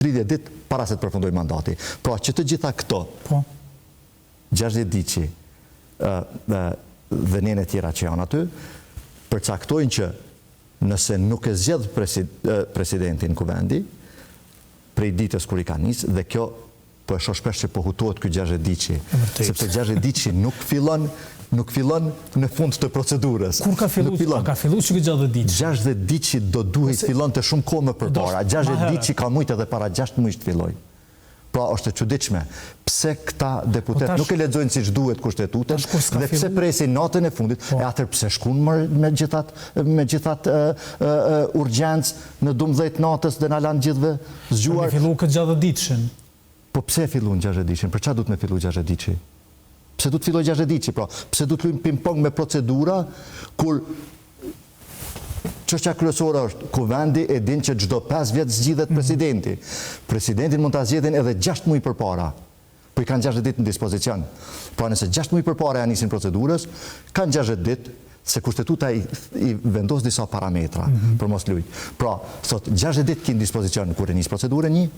30 ditë para se të përfundojë mandati. Pra që të gjitha këto, po. 60 ditëshi dhe nene tjera që janë aty, përcaktojnë që nëse nuk e zgjedh presidentin kuvendi, prej ditës kur i ka nis dhe kjo Po e shoh shpesh që po hutohet ky 60 ditëshi, sepse 60 ditëshi nuk fillon nuk fillon në fund të procedurës. Kur ka fillu, a ka fillu që ky 60 ditëshi? 60 ditëshi do duhej të fillonte shumë kohë më përpara. 60 ditëshi ka mujt edhe para 6 muajsh të fillojë. Pra është e çuditshme pse këta po deputetë nuk e lexojnë siç duhet kushtetutën dhe pse presin natën e fundit, po. e atëherë pse shkun me gjithat me gjithat urgjencë në 12 natës dhe na lanë gjithëve zgjuar. Me fillu këtë 60 ditëshin. Po pse e fillun 60 ditëshin? Për çfarë duhet me fillu 60 ditëshi? Pse duhet të fillojë 60 ditëshi? Pra, pse duhet të luajmë ping-pong me procedura kur çështja kryesore është kuvendi e din që çdo 5 vjet zgjidhet mhm. presidenti. Presidentin mund ta zgjedhin edhe 6 muaj përpara. Po i kanë 60 ditë në dispozicion. Pra nëse 6 muaj përpara ja nisin procedurës, kanë 60 ditë se kushtetuta i, i vendos disa parametra mm -hmm. për mos lujt. Pra, thot 60 ditë ki në dispozicion kur e nis procedurën një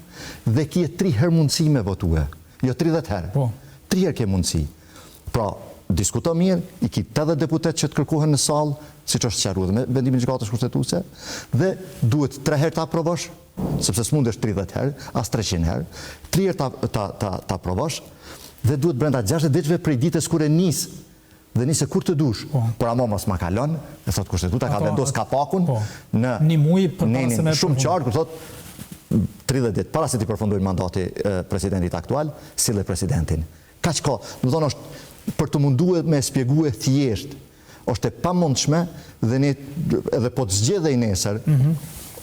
dhe ki 3 herë mundësi me votue. Jo 30 herë. Po. 3 herë ke mundësi. Pra, diskuto mirë, i ki 80 deputet që të kërkohen në sallë, siç është sqaruar edhe me vendimin e gjykatës kushtetuese, dhe duhet 3 herë ta aprovosh, sepse s'mundesh 30 herë, as 300 herë, 3 herë ta ta ta ta aprovosh dhe duhet brenda 60 ditëve prej ditës kur e nis dhe nise kur të dush, po. por ama mos ma kalon, e thot kushtetuta ka vendos kapakun po. në një muaj përpara se me shumë qartë kur thot 30 ditë para se t'i përfundojë mandati presidentit aktual, sille presidentin. Kaq ka, domethonë është për t'u munduar me shpjegue thjesht. Është e pamundshme dhe ne edhe po të zgjedhej nesër mm -hmm.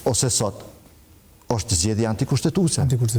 ose sot është zgjedhje antikushtetuese. Antikushtetuese.